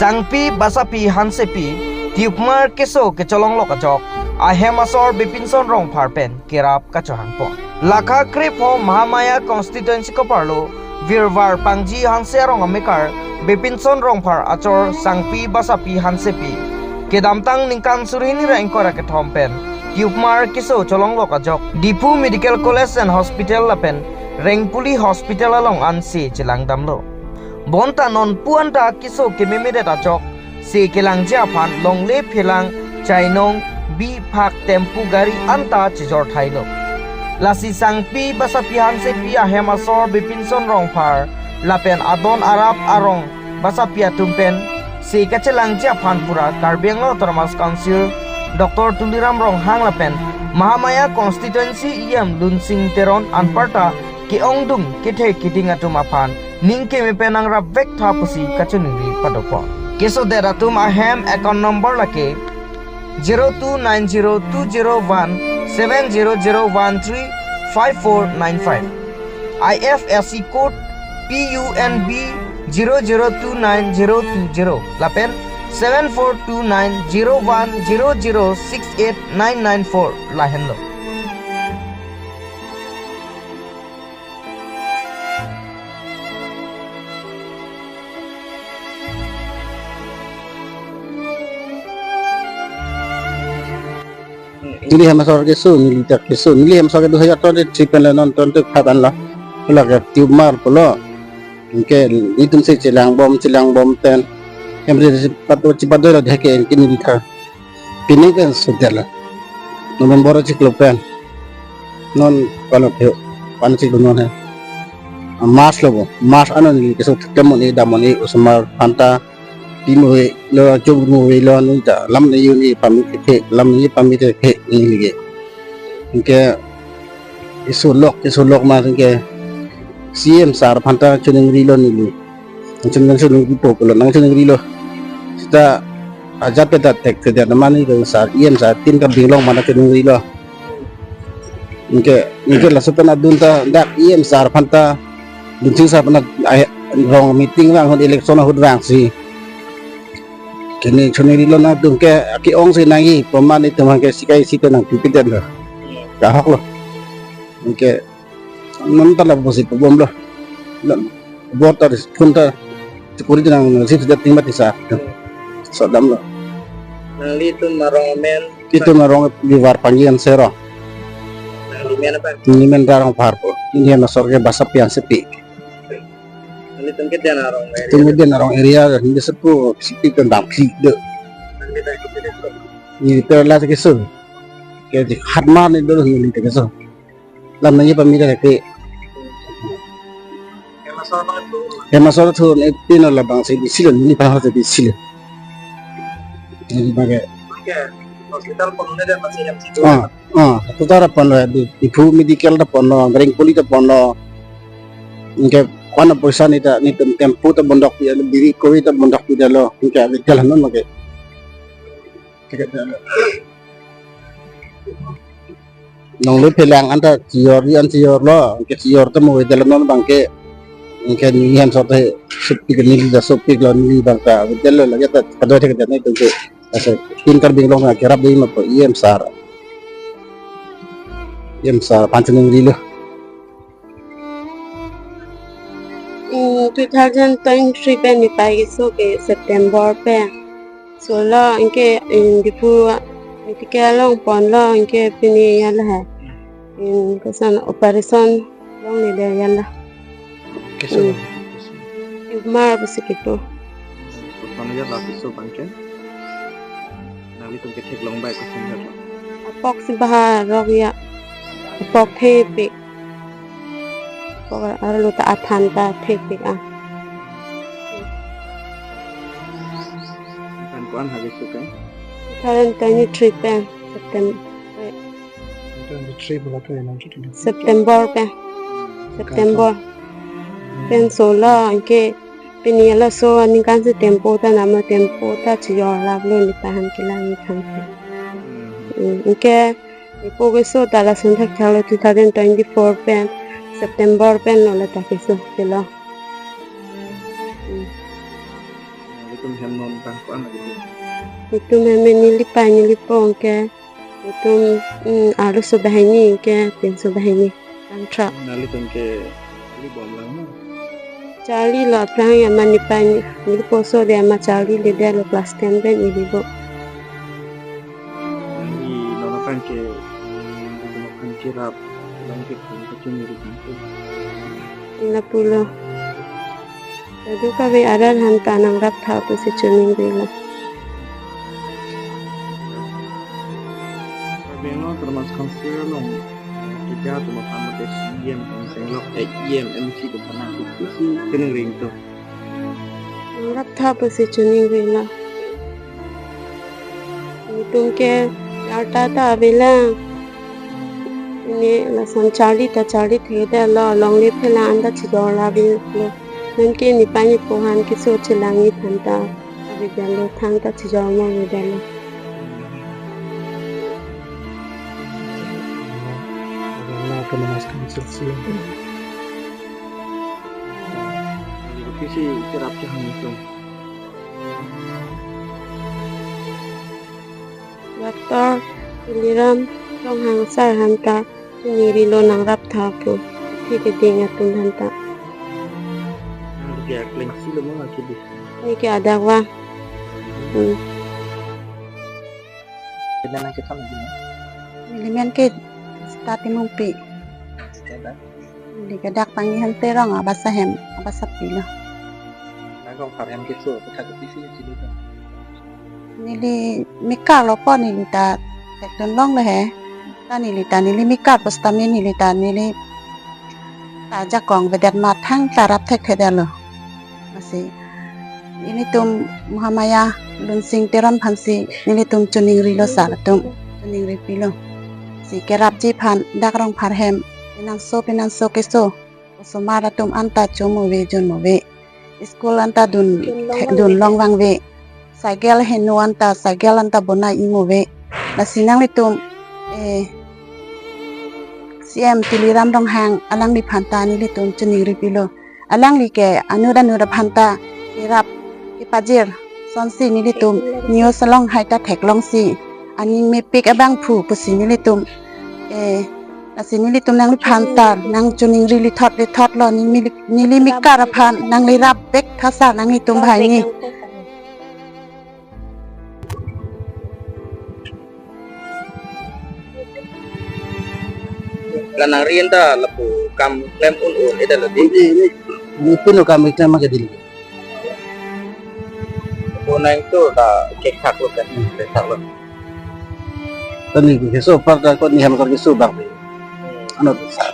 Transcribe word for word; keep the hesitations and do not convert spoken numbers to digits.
Sangpi Basapi Hansepi, tumor keso kecholonglok ajok, ahem asor Bipinson Rongphar pen kerap kachohangpon. Lakha krepho Mahamaya constituency koparlo, Virvar Pangji Hanse arong amekar, Bipinson Rongphar achor Sangpi Basapi Hansepi, kedamtang ningkan suri hini ra ingkoi ra kethom pen tumor keso cholonglok ajok, Diphu Medical College and Hospital lapen Rengpuli Hospital along ansi chelangdamlo. Bonta non pu-an ta keso kememedet ajok, se kelangji aphan longle phelang, chainong, bi phak, tempu gari anta chejor thailo. Lasi Sangpi Basapi Hansepi ahem asor Bipinson Rongphar lapen adon arap arong Basapi atum pen se kachelangji aphan pura Karbi Anglong Autonomous Council Doctor Tuliram Ronghang lapen Mahamaya constituency E M Lunsing Teron anparta ke-ongdung kethe keding atum aphan ning keme pen nangrap vek tha pusi kachiningri padokpo. Kesodet atum ahem account number lake zero two nine zero two zero one seven zero zero one three five four nine five. I F S C code P U N B zero zero two nine zero two zero lapen seven four two nine zero one zero zero six eight nine nine four lahenlo. Neli hem asor keso, neli ta keso, neli hem asor ke two thousand twenty-three pen le non twenty-five an lo. Pula ke tumor pulo. Anke nelitum si chelangbom, chelangbom pen. Hem re chepat, chepat dolo deke anke neli ta. Pini pen sudah lo. November chiklo pen. Non pano phe, pano chiklo non he. March lo bo. March ano neli keso theklem un-e, dam un-e, osomar aphanta pimo avelo, chobimo avelo, non ta lam ne un-e pame thek, lam ne pame thek neli ke. Anke keso lok, keso lok ma anke C M sir aphanta chiningrilo neli. Nang chiningri, nang chiningripo pulo, nang chiningrilo. Seta ajat pen ta thekthedet mane, sir, E M sir, tin karbinglong ma nang chiningrilo. Anke, anke laso pen adun ta dak E M sir aphanta, Lunsing sir aphanta, ai, rong meeting vang ahut, election ahut vangsi. Kene chiningrilo nangtum ke, ke-ongsi nangji pu mane itum ke sikai si ta nangpipedetlo. Kahok lo. Anke, non ta lapusi pabomlo. Non, bor ta phone ta, chikuri ta nang si sudah tingmat isa. Sodamlo. Nanglitum arong amen? Itum arong Virvar Pangji Hanse arong. Nangli men apa? Neli men Rongphar po. Neli hem asor ke Basapi Hansepi. Nanglitum keden arong area? Itum keden arong area, neli sepu sipi kendang si do. Nangli ta ikut itu? Neli ta la keso. Ke di hat mar ne do neli ta keso. Lam nangji pame thek ke. Hem asor abang thu? Hem asor thu ne pino labangsi bisilo, neli pahar si bisilo. Neli bage. Oke. Hospital pon le dan masih M C tu. Ah, ah, hospital ponlo, di, Diphu Medical ta ponlo, Rengpuli ta ponlo. Anke ko-an apoisa ne ta, netum tempo ta bondok pidetlo, biri kori ta bondok pidetlo. Anke avedetlo non bage. Tiket dalo. Longle phelang anta chejor, an chejorlo, anke chejor ta mo avedetlo non abang ke, anke neli hem asor ta sopik, neli ta sopiklo, neli abang ta avedetlo, lake ta kadoi thekthedet nangtum ke. Asa tin karbinglong ta kerap dei ma pu E M sir. E M sir aphan chiningrilo. Hmm, two thousand twenty-three pen nepai keso ke September pen. Solo anke, hmm, Diphu, anke ke along ponlo anke pini ya la he. Hmm, koson operation longle de ya la. Keso. Hmm. Tumor pusi kipu. Koson ya la keso abang ke. Nanglitum ketheklong bai koson ya la. Apok si bahar rok ya. Apok thepik. Apok arlo ta aphan ta thepik a. Kan ko-an hari suka? Two thousand twenty-three pen September. Twenty-three bola tu ya nang kita. September pen. September. Pen solo anke pini laso aningkan si tempo ta nama tempo ta chejor laplo ne tahan kelang ne than. Hmm. Hmm, anke ipo keso ta lason thakthaklo two thousand twenty-four pen September pen lo la ta keso ke lo. Hmm. Itum hem non bang ko-an lagi? Itum hem neli pei neli po ke. Itum, mm, arloso banghini ke pinso banghini. Tang thra. Nanglitum ke charli bomlang ma? Charlilo, aphrang amat nepei ne, neli poso de amat charliledetlo, class ten pen ilibo. Neli non aphan ke, non aphan kerap, non ke pun kachiningri pintu. Ila pulo. Kadokave arat aphanta nangraptha pusi chiningrilo. Karbi Anglong Autonomous Council along keja atum aphan mate C E M, M C lok, eh, E M, M C atum aphan nangkok pusi chiningri to. Nangraptha pusi chiningrilo. Itum ke arta ta avelang. Pine lason charli ta charli thekdetlo, longle phelang anta chijor la avelo. Non ke nepei nepo aphan keso chelang aphanta avedetlo, thangta chijor mo avedetlo. Autonomous Council si. Isi kerap kehang itum. Doctor Tuliram Ronghang sir aphanta chiningrilo, nangraptha pu, thik keding atum aphanta. Nang dia kleng si lo mo akidi. Neke adak va. Hmm. Pine nangkethan lagi ma? Neli men ke Sita Timungpi. Sita dak? Neli ke dak Pangihang Terong abasa hem, abasa pilo. Nang rong pharhem keso, kotha kopisi neli chini ta. Neli mekar lo po, neli ta thekdun longle he. Ta neli ta neli mekar pusitame neli ta neli ta ajakong avedet amat thangta rap thekthedetlo. Lasi ilitum Mahamaya Lunsing Teron aphansi nelitum chiningrilo, sir atum chiningripilo. Si kerapji aphan dak rong pharhem, penanso penanso keso, osomar atum anta cho mo ave, jun mo ave. School anta dun, dun long vangve. Cycle heno anta, cycle anta bonai-i mo ave. Lasi nanglitum, eh, C E M Tuliram Ronghang alangli aphanta nelitum chiningripilo. Alangli ke anut anut aphanta kerap kepajir asonsi nelitum news along hai ta theklongsi aning mepik abangphu pusi nelitum, eh, lasi nelitum nangli aphanta nang chiningri lithot lithotlo, neli, neli mekar aphan nangli rapvek tha sir, nanglitum banghini. La nangri anta lapu kam klem un un-edetlo di. Ini, ini, ini pun kam klem ma ke dili. Lapu nang tu ta kekthak lo kan, kekthak lo. Tani keso apar ta ko ni ham keso bang. Ano sa.